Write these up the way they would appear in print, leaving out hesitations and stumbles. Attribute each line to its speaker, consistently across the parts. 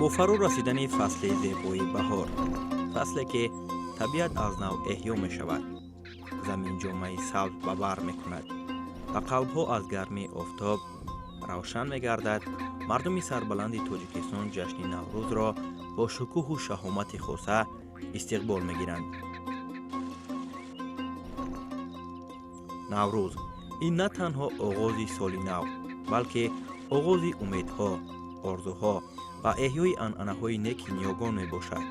Speaker 1: Бо фаро расидани фасли зебои баҳор, фасле ки табиат аз нав эҳё мешавад, замин ҷомаи сабз ба бар мекунад ва қалбҳо аз гармии офтоб равшан мегардад, мардуми сарбаланди Тоҷикистон ҷашни Наврӯзро бо шукӯҳу шаҳомати хоса истиқбол мегиранд. Наврӯз ин на танҳо оғози соли нав, балки оғози умедҳо, орзуҳо ва эҳёи анъанаҳои неки ниёгон мебошад.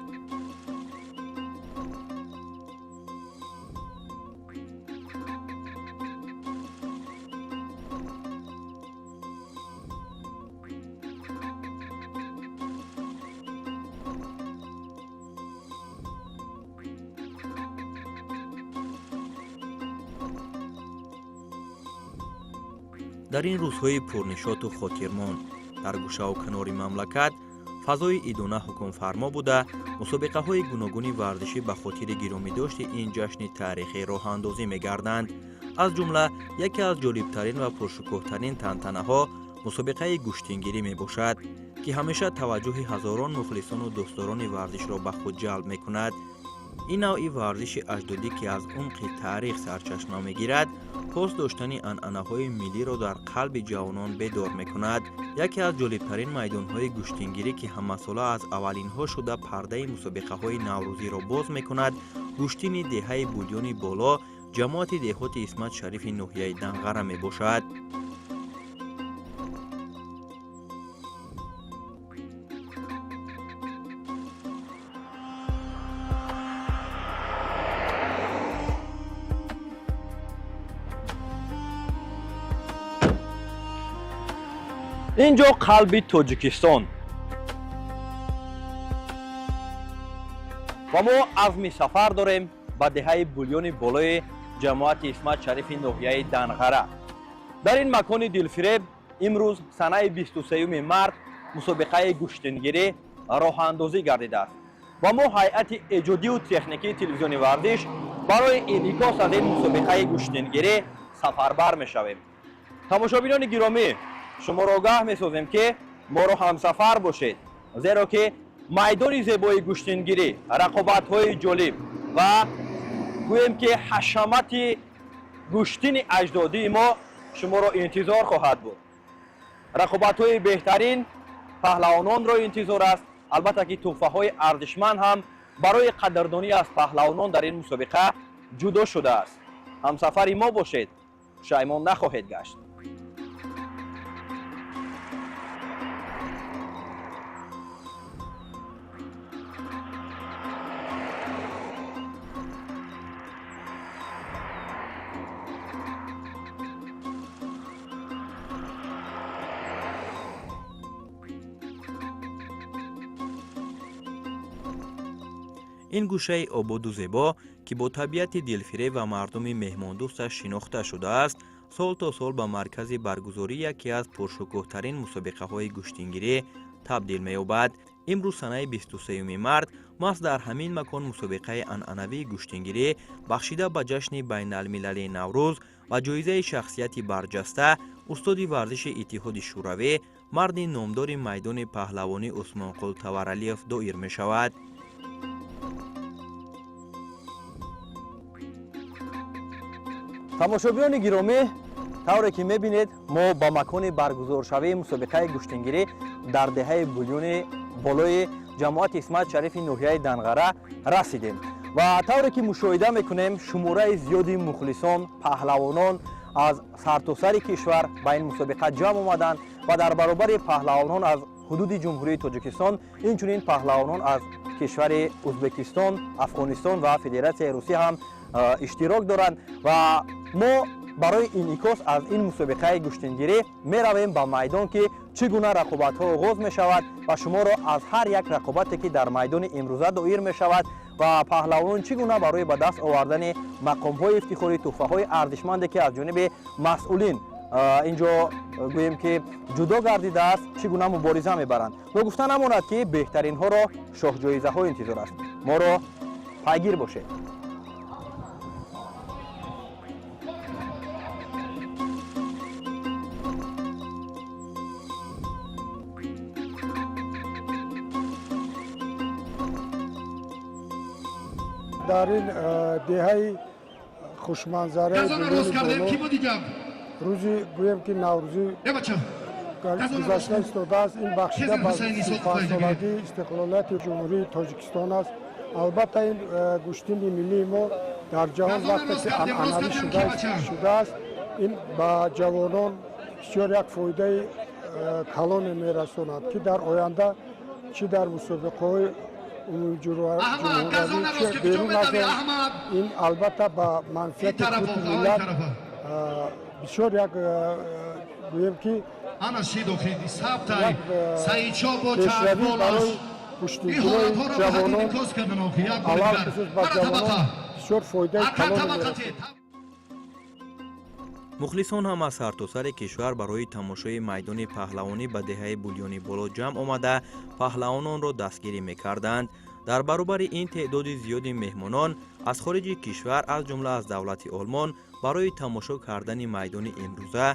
Speaker 1: Дар ин рӯзҳои пурнишоту хотирмон дар гӯшаву канори мамлакат фазои идона ҳукмфармо буда, мусобиқаҳои гуногуни варзишӣ ба хотири гиромидошти ин ҷашни таърихӣ роҳандозӣ мегарданд. Аз ҷумла яке аз ҷолибтарин ва пуршукӯҳтарин тантанаҳо мусобиқаи гӯштингирӣ мебошад, ки ҳамеша таваҷҷӯҳи ҳазорон мухлисону дӯстдорони варзишро ба худ ҷалб мекунад. Ин навъи варзиши аҷдодӣ, ки аз умқи таърих сарчашма мегирад, пос доштани анъанаҳои миллиро дар қалби ҷавонон бедор мекунад. Яке аз ҷолибтарин майдонҳои гӯштингирӣ, ки ҳамасола аз аввалинҳо шуда пардаи мусобиқаҳои наврӯзиро боз мекунад, гӯштини деҳаи Булёни Боло, ҷамоати деҳоти Исмат Шарифи ноҳияи Данғара мебошад.
Speaker 2: Ин ҷо қалби Тоҷикистон ва мо азми сафар дорем ба деҳаи Булёни Болои ҷамоати Исмат Шарифи ноҳияи Данғара. Дар ин макони дилфиреб имрӯз, санаи 23 март, мусобиқаи гӯштингирӣ роҳандозӣ гардидааст ва мо, ҳайати эҷодию техникии телевизиони Варзиш, барои инъикос аз ин мусобиқаи гӯштингирӣ сафарбар мешавем. Тамошобинони гиромӣ, шуморо огаҳ месозем, ки моро ҳамсафар бошед, зеро ки майдони зебои гӯштингирӣ, рақобатҳои ҷолиб ва гӯем ки ҳашамати гӯштини аҷдодии мо шуморо интизор хоҳад буд. Рақобатҳои беҳтарин паҳлавононро интизор аст. Албатта ки тӯҳфаҳои арзишманд ҳам барои қадрдонӣ аз паҳлавонон дар ин мусобиқа ҷудо шудааст. Ҳамсафари мо бошед, пушаймон нахоҳед гашт.
Speaker 1: Ин гӯшаи ободу зебо, ки бо табиати дилфиреб ва мардуми меҳмондӯсташ шинохта шудааст, сол то сол ба маркази баргузории яке аз пуршукӯҳтарин мусобиқаҳои гӯштингирӣ табдил меёбад. Имрӯз, санаи 23 март, маҳз дар ҳамин макон мусобиқаи анъанавии гӯштингирӣ, бахшида ба ҷашни байналмилалии Наврӯз ва ҷоизаи шахсияти барҷаста, устоди варзиши Иттиҳоди Шӯравӣ, марди номдори майдони паҳлавонӣ Усмонқул Таваралиев доир мешавад.
Speaker 2: Тамошобинони гиромӣ, тавре ки мебинед, мо ба макони баргузоршавии мусобиқаи гӯштингирӣ дар деҳаи Булёни Болои ҷамоати Исмат Шарифи ноҳияи Данғара расидем ва тавре ки мушоҳида мекунем, шумораи зиёди мухлисон, паҳлавонон аз сартосари кишвар ба ин мусобиқа ҷамъ омаданд ва дар баробари паҳлавонон аз ҳудуди Ҷумҳурии Тоҷикистон, инчунин паҳлавонон аз кишвари Ӯзбекистон, Афғонистон ва Федератсияи Русия ҳам иштирок доранд. Ва мо барои инъикос аз ин мусобиқаи гӯштингирӣ меравем ба майдон, ки чӣ гуна рақобатҳо оғоз мешавад ва шуморо аз ҳар як рақобате, ки дар майдони имрӯза доир мешавад ва паҳлавонон чӣ гуна барои ба даст овардани мақомҳои ифтихорӣ, тӯҳфаҳои арзишманде, ки аз ҷониби масъулин ин ҷо гӯем ки ҷудо гардидааст, чӣ гуна мубориза мебаранд. Ногуфта намонад, ки беҳтаринҳоро шоҳҷоизаҳо интизор аст. Моро пайгир бошед.
Speaker 3: Дар ин деҳаи хушманзараи рӯзи, гӯем ки, наврӯзӣ гузашта истодааст. Ин бахшида ба 35-солагии истиқлолияти Ҷумҳурии Тоҷикистон аст. Албатта, ин гӯштини миллии мо дар ҷаҳон вақте ки анъанавӣ шудааст, ин ба ҷавонон бисёр як фоидаи калоне мерасонад, ки дар оянда чӣ дар мусобиқаҳои умумиҷумҳуравӣ, чӣ берун аз он, ин албатта ба манфиати худи миллат бисёр як, гӯем ки, пешравӣ барои гӯштингирои ҷавонон, алалхусус ба ҷавонон бисёр фоидаи калоне мерасонад.
Speaker 1: Мухлисон ҳам аз сартосари кишвар барои тамошои майдони паҳлавонӣ ба деҳаи Булёни Боло ҷамъ омада, паҳлавононро дастгирӣ мекарданд. Дар баробари ин, теъдоди зиёди меҳмонон аз хориҷи кишвар, аз ҷумла аз давлати Олмон, барои тамошо кардани майдони имрӯза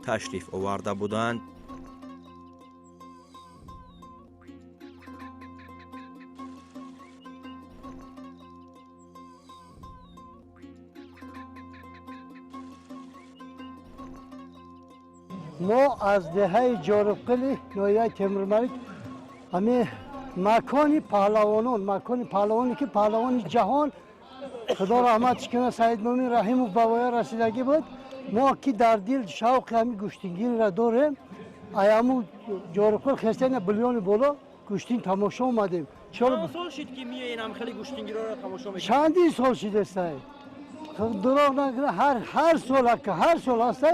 Speaker 1: ташриф оварда буданд.
Speaker 4: Мо аз деҳаи Ҷорубқили ноҳияи Темурмалик, ҳамин макони паҳлавонон, макони паҳлавоне ки паҳлавони ҷаҳон, Худо раҳматш кунад, Саидмӯмин Раҳимов ба воя расидагӣ буд. Мо ки дар дил шавқи ҳамин гӯштингириро дорем, аяму Ҷорубқил хестена Булёни Боло гӯштин тамошо омадем.
Speaker 2: Чанд сол шид, ки меоенам хеле гӯштингироро тамошо мекунед?
Speaker 4: Чандин сол шидестай, дурӯғ накунам, ҳар сол, ҳар сол ҳаста.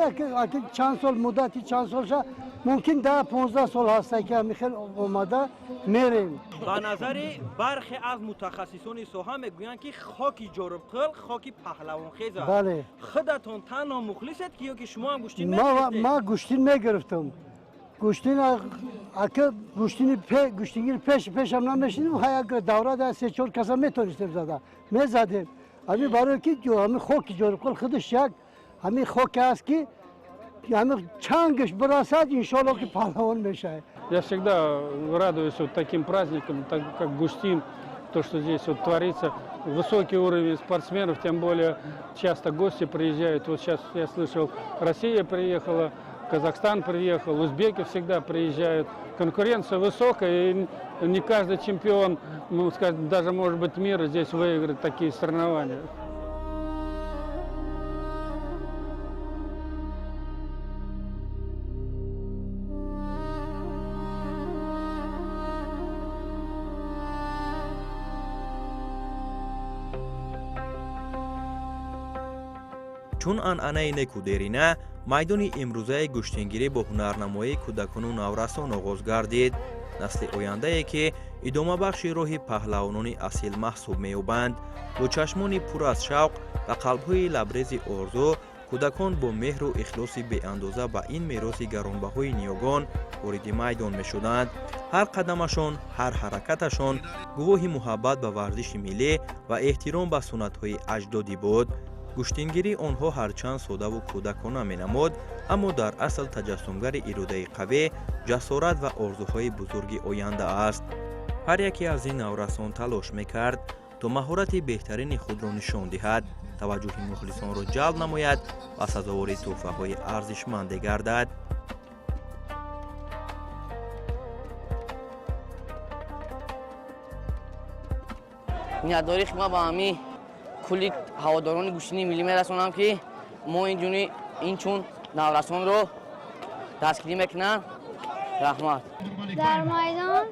Speaker 4: Чанд сол, муддати чанд сол ша, мумкин 10-15 сол ҳаста, ки ҳамин хел омада мерем.
Speaker 2: Ба назари бархе аз мутахассисони соҳа, мегӯянд, ки хоки Ҷорубқил хоки паҳлавонхез аст.
Speaker 4: Бале.
Speaker 2: Худатон танҳо мухлисед ки ё ки шумо ҳам гӯштин?
Speaker 4: Ман гӯштин мегирифтам. Гӯштин ака, гӯштини гӯштингир пеш пешам намешидим. Як давра да се чор каса метонистем зада мезадем. Ҳамин барое ки ҳамин хоки Ҷорубқил худаш як ҳамин хоке аст, ки ҳамин чангаш бирасад, иншоалло, ки паҳлавон мешавад.
Speaker 5: Я всегда радуюсь вот таким праздникам, так как Гуштин, то, что здесь вот творится. Высокий уровень спортсменов, тем более часто гости приезжают. Вот сейчас я слышал, Россия приехала, Казахстан приехал, узбеки всегда приезжают. Конкуренция высокая, и не каждый чемпион, ну, скажем, даже, может быть, мира здесь выиграет такие соревнования.
Speaker 1: Чун анъанаи неку дерина, майдони имрӯзаи гӯштингирӣ бо ҳунарнамоии кӯдакону наврасон оғоз гардид. Насли ояндае, ки идомабахши роҳи паҳлавонони асил маҳсуб меёбанд. Бо чашмони пур аз шавқ ва қалбҳои лабрези орзу, кӯдакон бо меҳру ихлоси беандоза ба ин мероси гаронбаҳои ниёгон вориди майдон мешуданд. Ҳар қадамашон, ҳар ҳаракаташон гувоҳи муҳаббат ба варзиши миллӣ ва эҳтиром ба суннатҳои аҷдодӣ буд. Гӯштингирии онҳо ҳарчанд содаву кӯдакона менамуд, аммо дар асл таҷассумгари иродаи қавӣ, ҷасорат ва орзуҳои бузурги оянда аст. Ҳар яке аз ин наврасон талош мекард, то маҳорати беҳтарини худро нишон диҳад, таваҷҷӯҳи мухлисонро ҷалб намояд ва сазовори тӯҳфаҳои арзишманде гардад.
Speaker 6: Миннатдории хидмат ба ҳамин кулли ҳаводорони гӯштини миллӣ мерасонам, ки мо инчун наврасонро дастгирӣ мекунанд. Раҳмат.
Speaker 7: Дар майдон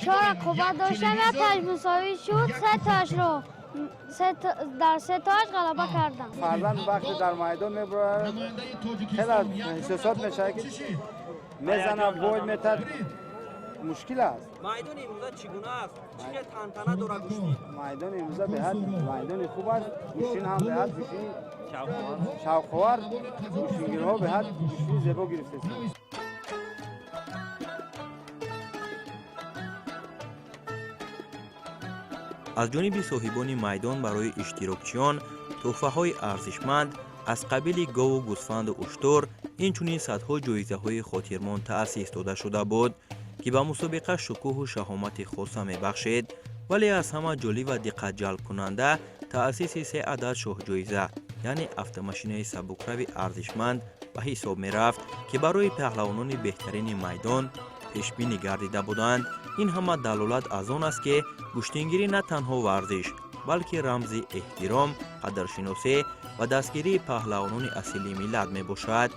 Speaker 7: чор рақобат доштам, якташ мусовӣ шуд, сеташро дар сетоаш ғалаба кардам.
Speaker 8: Фарзанд вақте дар майдон мебарояд, хеле эҳсосот мешавад, ки мезанад, бой метад, мушкил аст.
Speaker 2: Майдони имрӯза чӣ гуна аст? Чӣ хел тантана дорад гӯштин?
Speaker 8: Майдони имрӯза беҳад майдони хуб аст. Гӯштин ҳам беҳад гӯштини шавқовар, гӯштингирҳо беҳад гӯштини зебо гирифтаанд.
Speaker 1: Аз ҷониби соҳибони майдон барои иштирокчиён тӯҳфаҳои арзишманд аз қабили гову гӯсфанду уштур, инчунин садҳо ҷоизаҳои хотирмон таъсис дода шуда буд, ки ба мусобиқа шукӯҳу шаҳомати хоса мебахшид. Вале аз ҳама ҷолиб ва диққатҷалбкунанда таъсиси се адад шоҳҷоиза, яъне автомошинаи сабукрави арзишманд ба ҳисоб мерафт, ки барои паҳлавонони беҳтарини майдон пешбинӣ гардида буданд. Ин ҳама далолат аз он аст, ки гӯштингирӣ на танҳо варзиш, балки рамзи эҳтиром, қадршиносӣ ва дастгирии паҳлавонони асили миллат мебошад.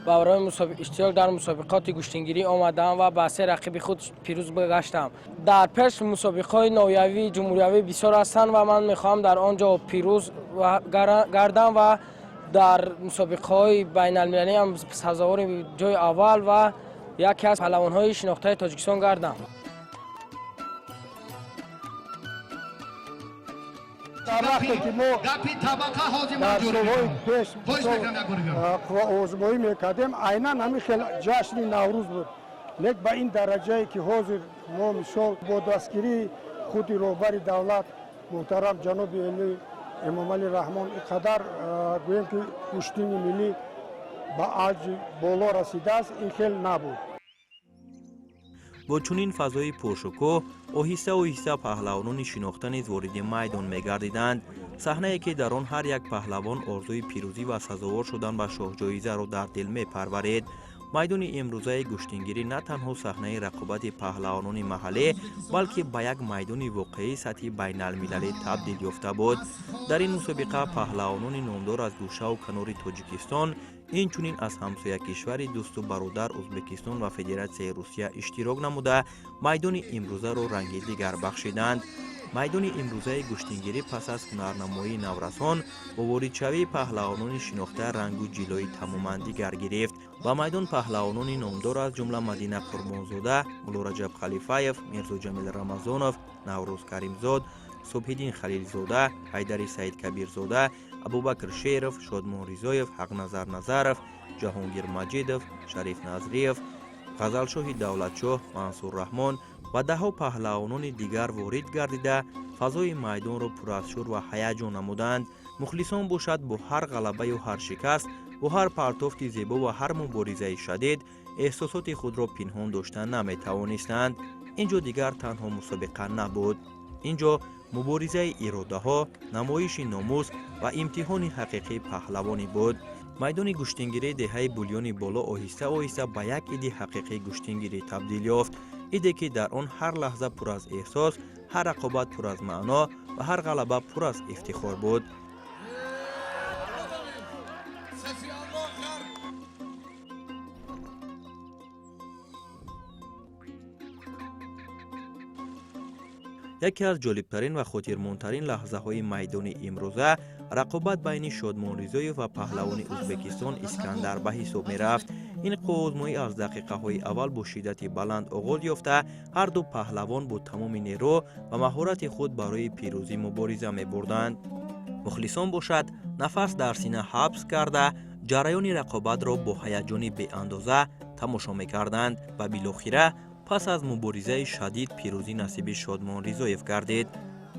Speaker 9: Барои иштирок дар мусобиқоти гӯштингирӣ омадаам ва ба се рақиби худ пирӯз гаштам. Дар пеш мусобиқаҳои ноҳиявӣ, ҷумҳуриявӣ бисёр ҳастанд ва ман мехоҳам дар он ҷо пирӯз гардам ва дар мусобиқаҳои байналмилалӣ ҳам сазовори ҷои аввал ва яке аз паҳлавонҳои шинохтаи Тоҷикистон гардам.
Speaker 3: Дар вақте ки мо дар солҳои пеш озмоӣ мекардем, айнан ҳамин хел ҷашни Наврӯз буд, лек ба ин дараҷае ки ҳозир мо, мисол, бо дастгирии худи роҳбари давлат муҳтарам ҷаноби олӣ Эмомалӣ Раҳмон ин қадар, гӯем ки, гӯштини миллӣ ба авҷи боло расидааст, ин хел набуд.
Speaker 1: Бо чунин фазои пуршукӯҳ оҳиста оҳиста паҳлавонони шинохта низ вориди майдон мегардиданд. Саҳнае, ки дар он ҳар як паҳлавон орзуи пирӯзӣ ва сазовор шудан ба шоҳҷоизаро дар дил мепарварид. Майдони имрӯзаи гӯштингирӣ на танҳо саҳнаи рақобати паҳлавонони маҳаллӣ, балки ба як майдони воқеии сатҳи байналмилалӣ табдил ёфта буд. Дар ин мусобиқа паҳлавонони номдор аз гӯшаву канори Тоҷикистон, инчунин аз ҳамсоякишвари дӯсту бародар Ӯзбекистон ва Федератсияи Русия иштирок намуда, майдони имрӯзаро ранги дигар бахшиданд. Майдони имрӯзаи гӯштингирӣ пас аз ҳунарнамоии наврасон бо воридшавии паҳлавонони шинохта рангу ҷилои тамоман дигар гирифт. Ба майдон паҳлавонони номдор, аз ҷумла Мадина Қурбонзода, Муллораҷаб Халифаев, Мирзоҷамил Рамазонов, Наврӯз Каримзод, Субҳиддин Халилзода, Ҳайдари Саидкабирзода, Абубакр Шеров, Шодмон Ризоев, Ҳақназар Назаров, Ҷаҳонгир Маҷидов, Шариф Назриев, Ғазалшоҳи Давлатшоҳ, Мансур Раҳмон ва даҳҳо паҳлавонони дигар ворид гардида, фазои майдонро пур аз шӯр ва ҳаяҷон намуданд. Мухлисон бошад, бо ҳар ғалабаю ҳар шикаст, бо ҳар партофти зебо ва ҳар муборизаи шадид эҳсосоти худро пинҳон дошта наметавонистанд. Ин ҷо дигар танҳо мусобиқа набуд. Ин ҷо муборизаи иродаҳо, намоиши номус ва имтиҳони ҳақиқии паҳлавонӣ буд. Майдони гӯштингирии деҳаи Булёни Боло оҳиста оҳиста ба як иди ҳақиқии гӯштингирӣ табдил ёфт, иде, ки дар он ҳар лаҳза пур аз эҳсос, ҳар рақобат пур аз маъно ва ҳар ғалаба пур аз ифтихор буд. Яке аз ҷолибтарин ва хотирмондтарин лаҳзаҳои майдони имрӯза рақобат байни Шодмон Ризоев ва паҳлавони Ӯзбекистон Искандар ба ҳисоб мерафт. Ин қувваозмоӣ аз дақиқаҳои аввал бо шиддати баланд оғоз ёфта, ҳарду паҳлавон бо тамоми нерӯ ва маҳорати худ барои пирӯзӣ мубориза мебурданд. Мухлисон бошад, нафас дар сина ҳабс карда, ҷараёни рақобатро бо ҳаяҷони беандоза тамошо мекарданд ва билохира пас аз муборизаи шадид пирӯзӣ насиби Шодмон Ризоев гардид,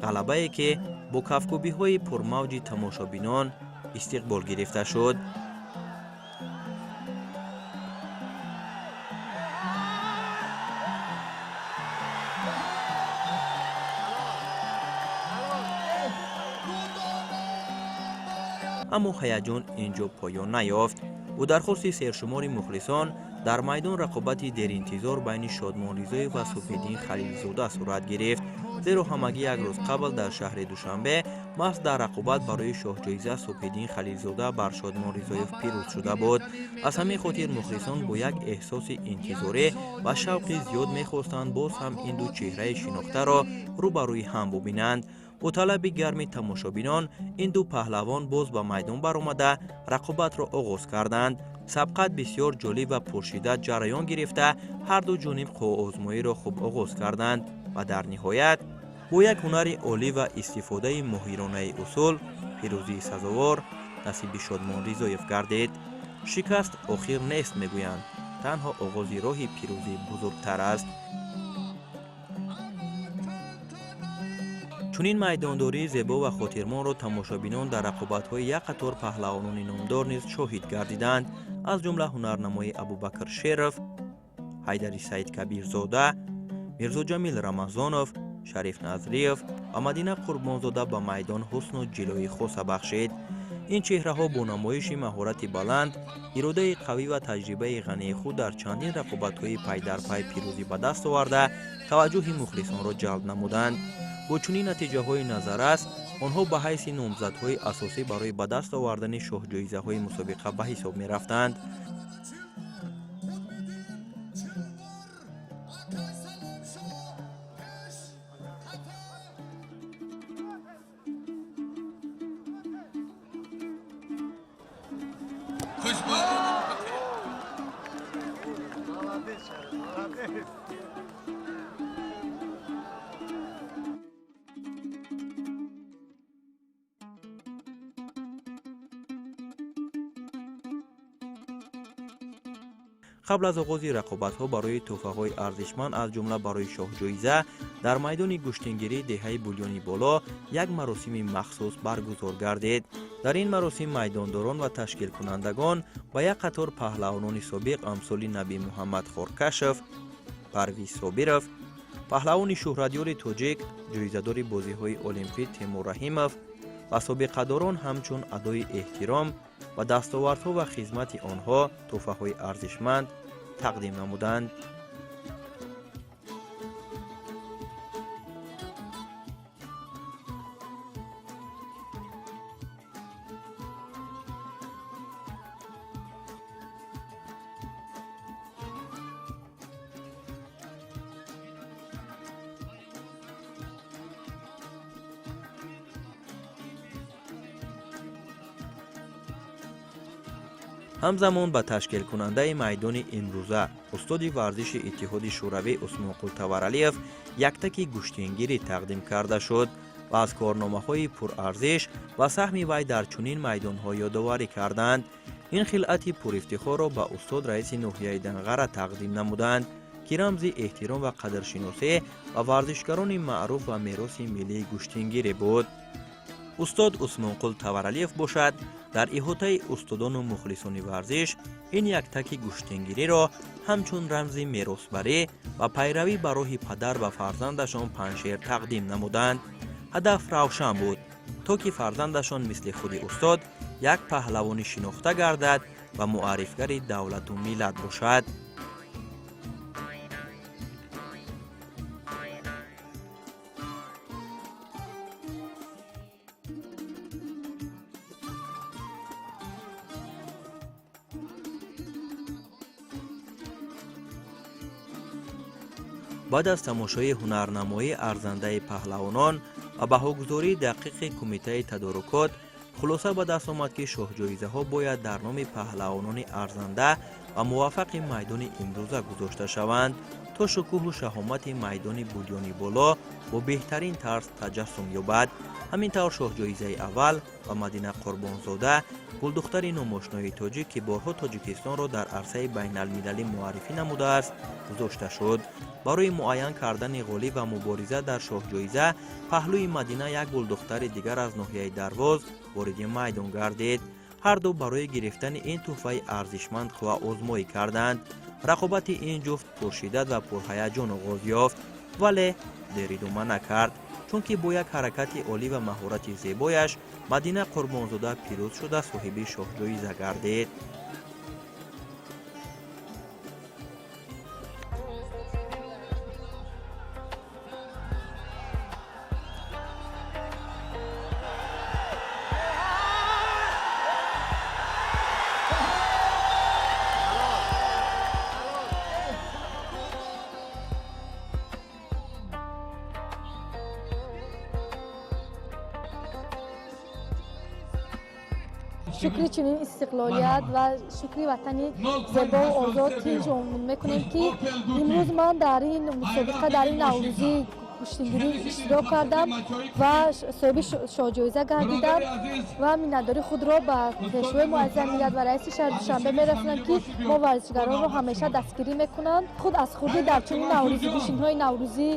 Speaker 1: ғалабае, ки бо кафкӯбиҳои пурмавҷи тамошобинон истиқбол гирифта шуд. Аммо ҳаяҷон ин ҷо поён наёфт. Бо дархости сершумори мухлисон дар майдон рақобати деринтизор байни Шодмон Ризоев ва Субҳиддин Халилзода сурат гирифт, зеро ҳамагӣ як рӯз қабл дар шаҳри Душанбе маҳз дар рақобат барои шоҳҷоиза Субҳиддин Халилзода бар Шодмон Ризоев пирӯз шуда буд. Аз ҳамин хотир мухлисон бо як эҳсоси интизорӣ ва шавқи зиёд мехостанд боз ҳам ин ду чеҳраи шинохтаро рӯ ба рӯи ҳам бубинанд. Бо талаби гарми тамошобинон ин ду паҳлавон боз ба майдон баромада, рақобатро оғоз карданд. Сабқат бисёр ҷолиб ва пуршиддат ҷараён гирифта, ҳарду ҷониб қувваозмоиро хуб оғоз карданд ва дар ниҳоят бо як ҳунари олӣ ва истифодаи моҳиронаи усул пирӯзии сазовор насиби Шодмон Ризоев гардид. Шикаст охир нест, мегӯянд, танҳо оғози роҳи пирӯзии бузургтар аст. Чунин майдондории зебо ва хотирмонро тамошобинон дар рақобатҳои як қатор паҳлавонони номдор низ шоҳид гардиданд, аз ҷумла ҳунарнамои Абубакр Шеров, Ҳайдари Саидкабирзода, Мирзоҷамил Рамазонов, Шариф Назриев ва Мадина Қурбонзода ба майдон ҳусну ҷилои хоса бахшид. Ин чеҳраҳо бо намоиши маҳорати баланд, иродаи қавӣ ва таҷрибаи ғании худ дар чандин рақобатҳои пайдарпай пирӯзӣ ба даст оварда, таваҷҷӯҳи мухлисонро ҷалб намуданд. Бо чунин натиҷаҳои назаррас онҳо ба ҳайси номзадҳои асосӣ барои ба даст овардани шоҳҷоизаҳои мусобиқа ба ҳисоб мерафтанд. Қабл аз оғози рақобатҳо барои тӯҳфаҳои арзишманд, аз ҷумла барои шоҳҷоиза, дар майдони гӯштингирии деҳаи Булёни Боло як маросими махсус баргузор гардид. Дар ин маросим майдондорон ва ташкилкунандагон ба як қатор паҳлавонони собиқ амсоли Набӣ Муҳаммад Хоркашов, Парвиз Собиров, паҳлавони шӯҳратёри тоҷик, ҷоизадори бозиҳои олимпӣ Темур Раҳимов ва собиқадорон ҳамчун адои эҳтиром ба дастовардҳо ва хизмати онҳо тӯҳфаҳои арзишманд тақдим намуданд. Ҳамзамон ба ташкилкунандаи майдони имрӯза, устоди варзиши Иттиҳоди Шӯравӣ Усмонқул Таваралиев яктаки гӯштингирӣ тақдим карда шуд ва аз корномаҳои пурарзиш ва саҳми вай дар чунин майдонҳо ёдоварӣ карданд. Ин хилъати пурифтихорро ба устод раиси ноҳияи Данғара тақдим намуданд, ки рамзи эҳтиром ва қадршиносӣ ба варзишгарони маъруф ва мероси миллии гӯштингирӣ буд. Устод Усмонқул Таваралиев бошад, дар иҳотаи устодону мухлисони варзиш ин яктаки гӯштингириро ҳамчун рамзи меросбарӣ ва пайравӣ ба роҳи падар ва фарзандашон Панҷшер тақдим намуданд. Ҳадаф равшан буд, то ки фарзандашон мисли худи устод як паҳлавони шинохта гардад ва муаррифгари давлату миллат бошад. Баъд аз тамошои ҳунарнамоии арзандаи паҳлавонон ва баҳогузории дақиқи кумитаи тадорукот, хулоса ба даст омад, ки шоҳҷоизаҳо бояд дар номи паҳлавонони арзанда ва муваффақи майдони имрӯза гузошта шаванд, то шукӯҳу шаҳомати майдони Булёни Боло бо беҳтарин тарз таҷассум ёбад. Ҳамин тавр, шоҳҷоизаи аввал ба Мадина Қурбонзода, гулдухтари номошнои тоҷик, ки борҳо Тоҷикистонро дар арсаи байналмилалӣ муаррифӣ намудааст, гузошта шуд. Барои муайян кардани ғолиб ва мубориза дар шоҳҷоиза паҳлӯи Мадина як гулдухтари дигар аз ноҳияи Дарвоз вориди майдон гардид. Ҳарду барои гирифтани ин тӯҳфаи арзишманд қувваозмоӣ карданд. Рақобати ин ҷуфт пуршиддат ва пурҳаяҷон оғоз ёфт, вале дер идома накард, чунки бо як ҳаракати олӣ ва маҳорати зебояш Мадина Қурбонзода пирӯз шуда, соҳиби шоҳҷоиза гардид.
Speaker 10: Шукри чунин истиқлолият ва шукри ватани зебову озод тинҷ мекунем, ки имрӯз ман дар ин мусобиқа, дар ин наврӯзии гӯштингирӣ иштирок кардам ва соҳиби шоҳҷоиза гардидам ва миннатдории худро ба пешвои муаззами миллат ва раиси шаҳри Душанбе мерасонам, ки мо варзишгаронро ҳамеша дастгирӣ мекунанд. Худ аз хурдӣ дар чунин наврӯзӣ, гӯштинҳои наврӯзӣ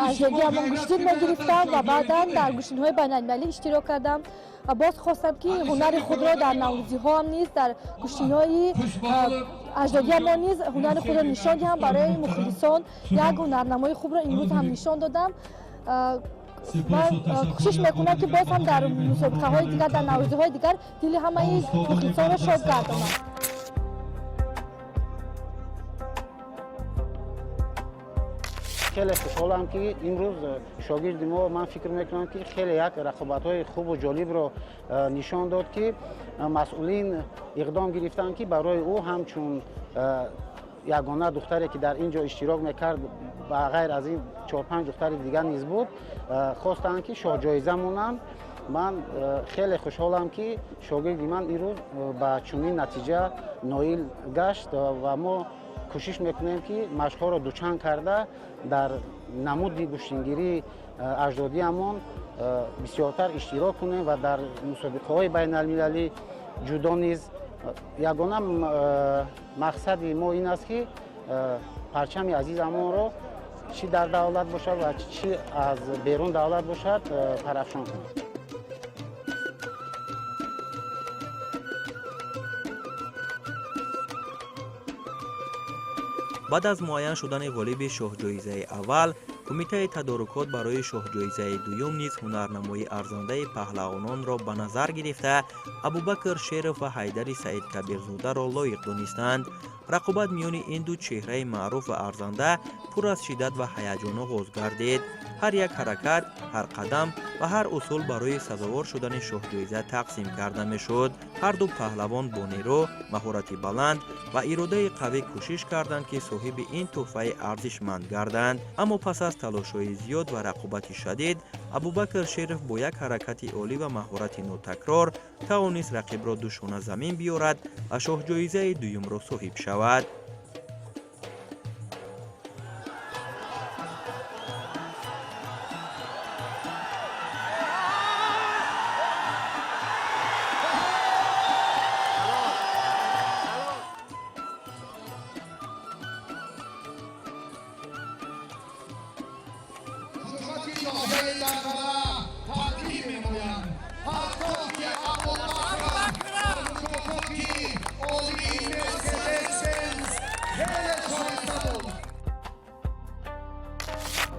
Speaker 10: аҷдодиамон гӯштин мегирифтам ва баъдан дар гӯштинҳои байналмилалӣ иштирок кардам. Ва боз хостам, ки ҳунари худро дар наврӯзиҳоам низ, дар гӯштинҳои аҷдодиам низ ҳунари худро нишон диҳам барои мухлисон. Як ҳунарнамои хубро имрӯз ҳам нишон додам ва кӯшиш мекунам, ки боз ҳам дар мусобиқаҳои дигар, дар наврӯзиҳои дигар дили ҳамаи мухлисонро шод гардонам.
Speaker 8: Хеле хушҳолам, ки имрӯз шогирди мо, ман фикр мекунам, ки хеле як рақобатҳои хубу ҷолибро нишон дод, ки масъулин иқдом гирифтанд, ки барои ӯ ҳамчун ягона духтаре, ки дар ин ҷо иштирок мекард, ба ғайр аз ин чор-панҷ духтари дигар низ буд, хостанд, ки шоҳҷоиза монанд. Ман хеле хушҳолам, ки шогирди ман имрӯз ба чунин натиҷа ноил гашт ва мо кӯшиш мекунем, ки машқҳоро дучанд карда, дар намуди гӯштингирии аҷдодиамон бисёртар иштирок кунем ва дар мусобиқаҳои байналмилалӣ ҷудо низ. Ягона мақсади мо ин аст, ки парчами азизамонро чӣ дар давлат бошад ва чӣ аз берун давлат бошад, парафшон кунем.
Speaker 1: Баъд аз муайян шудани ғолиби шоҳҷоизаи аввал, кумитаи тадорукот барои шоҳҷоизаи дуюм низ ҳунарнамоии арзандаи паҳлавононро ба назар гирифта, Абубакр Шеров ва Ҳайдари Саидкабирзодаро лоиқ донистанд. Рақобат миёни ин ду чеҳраи маъруф ва арзанда пур аз шиддат ва ҳаяҷон оғоз гардид. Ҳар як ҳаракат, ҳар қадам ва ҳар усул барои сазовор шудани шоҳҷоиза тақсим карда мешуд. Ҳар ду паҳлавон бо нерӯ, маҳорати баланд ва иродаи қавӣ кӯшиш карданд, ки соҳиби ин тӯҳфаи арзишманд гарданд. Аммо пас аз талошҳои зиёд ва рақобати шадид, Абубакр Шеров бо як ҳаракати олӣ ва маҳорати нотакрор тавонист рақибро душона замин биёрад ва шоҳҷоизаи дуюмро соҳиб шавад.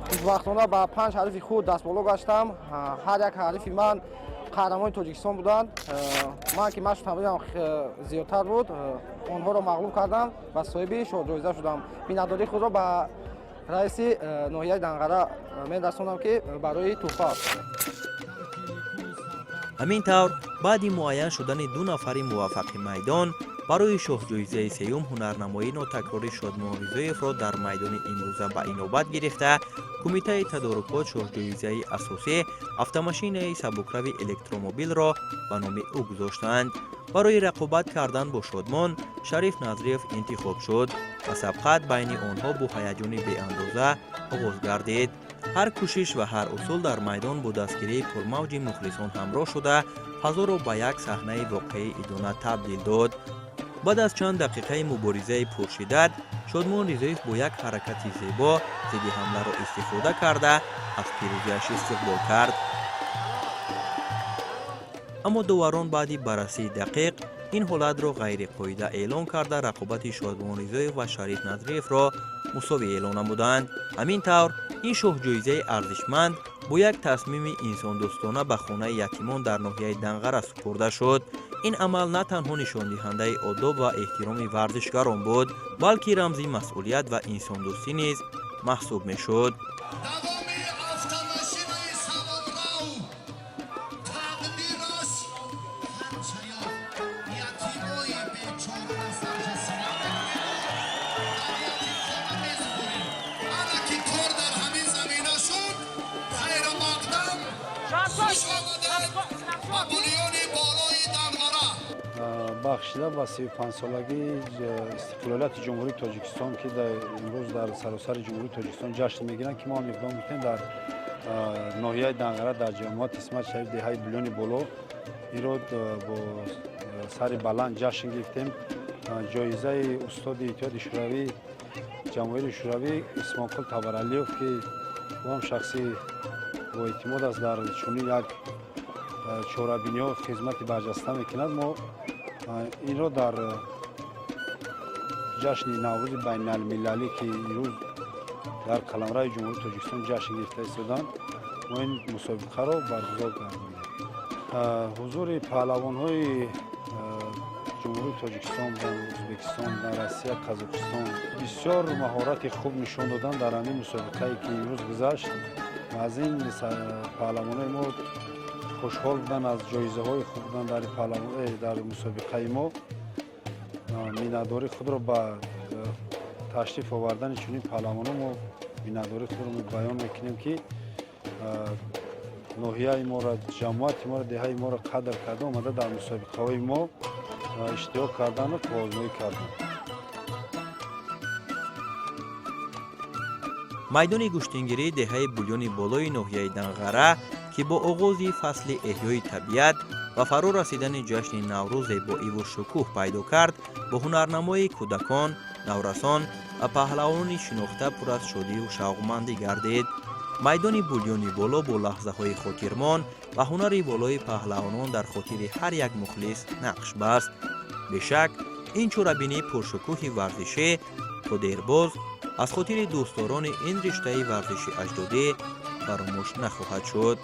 Speaker 11: Хушбахтона, ба панҷ ҳарифи худ дастболо гаштам. Ҳар як ҳарифи ман қаҳрамони Тоҷикистон буданд. Ман, ки машқу тамринам зиёдтар буд, онҳоро мағлуб кардам ва соҳиби шоҳҷоиза шудам. Миннатдории худро ба раиси ноҳияи Данғара мерасонам, ки барои тӯҳфа.
Speaker 1: Ҳамин тавр, баъди муайян шудани ду нафари муваффақи майдон, барои шоҳҷоизаи сеюм ҳунарнамоии нотакрори Шодмон Ризоевро дар майдони имрӯза ба инобат гирифта, кумитаи тадорукот шоҳҷоизаи асосӣ, автомашинаи сабукрави электромобилро ба номи ӯ гузоштанд. Барои рақобат кардан бо Шодмон Шариф Назриев интихоб шуд ва сабқат байни онҳо бо ҳаяҷони беандоза оғоз гардид. Ҳар кӯшиш ва ҳар усул дар майдон бо дастгирии пурмавҷи мухлисон ҳамроҳ шуда, фазоро ба як саҳнаи воқеии идона табдил дод. Баъд аз чанд дақиқаи муборизаи пуршиддат, Шодмон Ризоев бо як ҳаракати зебо зидди ҳамларо истифода карда, аз пирӯзиаш истиқбол кард. Аммо доварон баъди баррасии дақиқ ин ҳолатро ғайриқоида эълон карда, рақобати Шодмон Ризоев ва Шариф Назриевро мусовӣ эълон намуданд. Ҳамин тавр, ин шоҳҷоизаи арзишманд бо як тасмими инсондӯстона ба хонаи ятимон дар ноҳияи Данғара супурда шуд. Ин амал на танҳо нишондиҳандаи одоб ва эҳтироми варзишгарон буд, балки рамзи масъулият ва инсондӯстӣ низ маҳсуб мешуд.
Speaker 12: Бахшида ба 35-солагии истиқлолияти Ҷумҳурии Тоҷикистон, ки имрӯз дар саросари Ҷумҳурии Тоҷикистон ҷашн мегиранд, ки мо ҳам иқдом гирифтем, дар ноҳияи Данғара, дар ҷамоати Исмат Шариф, деҳаи Булёни Боло инро бо сари баланд ҷашн гирифтем. Ҷоизаи устоди Иттиҳоди Шӯравӣ, Ҷамоҳири Шӯравӣ Исмоқул Табаралиев, ки ӯ ҳам шахси боэътимод аст, дар чунин як Чорабиниҳо хизмати барҷаста мекунад. Мо инро дар ҷашни Наврӯзи байналмилалӣ, ки имрӯз дар қаламрави Ҷумҳурии Тоҷикистон ҷашн гирифта истоданд, мо ин мусобиқаро баргузор гардонем. Ҳузури паҳлавонҳои Ҷумҳурии Тоҷикистон буданд, Ӯзбекистон буданд, Россия, Қазоқистон. Бисёр маҳорати хуб нишон доданд дар ҳамин мусобиқае, ки имрӯз гузашт. Аз ин паҳлавонои мо хушҳол буданд, аз ҷоизаҳои хуб буданд дар мусобиқаи мо. Миннатдории худро ба ташриф овардани чунин паҳлавонон мо миннатдории худро баён мекунем, ки ноҳияи моро, ҷамоати моро, деҳаи моро қадр карда, омада дар мусобиқаҳои мо иштирок кардану қувваозмоӣ карданд.
Speaker 1: Майдони гӯштингирии деҳаи Булёни болои ноҳияи Данғара, ки бо оғози фасли эҳёи табиат ва фаро расидани ҷашни Наврӯз зебоиву шукӯҳ пайдо кард, бо ҳунарнамоии кӯдакон, наврасон ва паҳлавонони шинохта пур аз шодию шавқмандӣ гардид. Майдони Булёни боло бо лаҳзаҳои хотирмон ва ҳунари волои паҳлавонон дар хотири ҳар як мухлис нақш баст. Бешак, ин чорабинии пуршукӯҳи варзишӣ то дербоз аз хотири дӯстдорони ин риштаи варзиши аҷдодӣ фаромӯш нахоҳад шуд.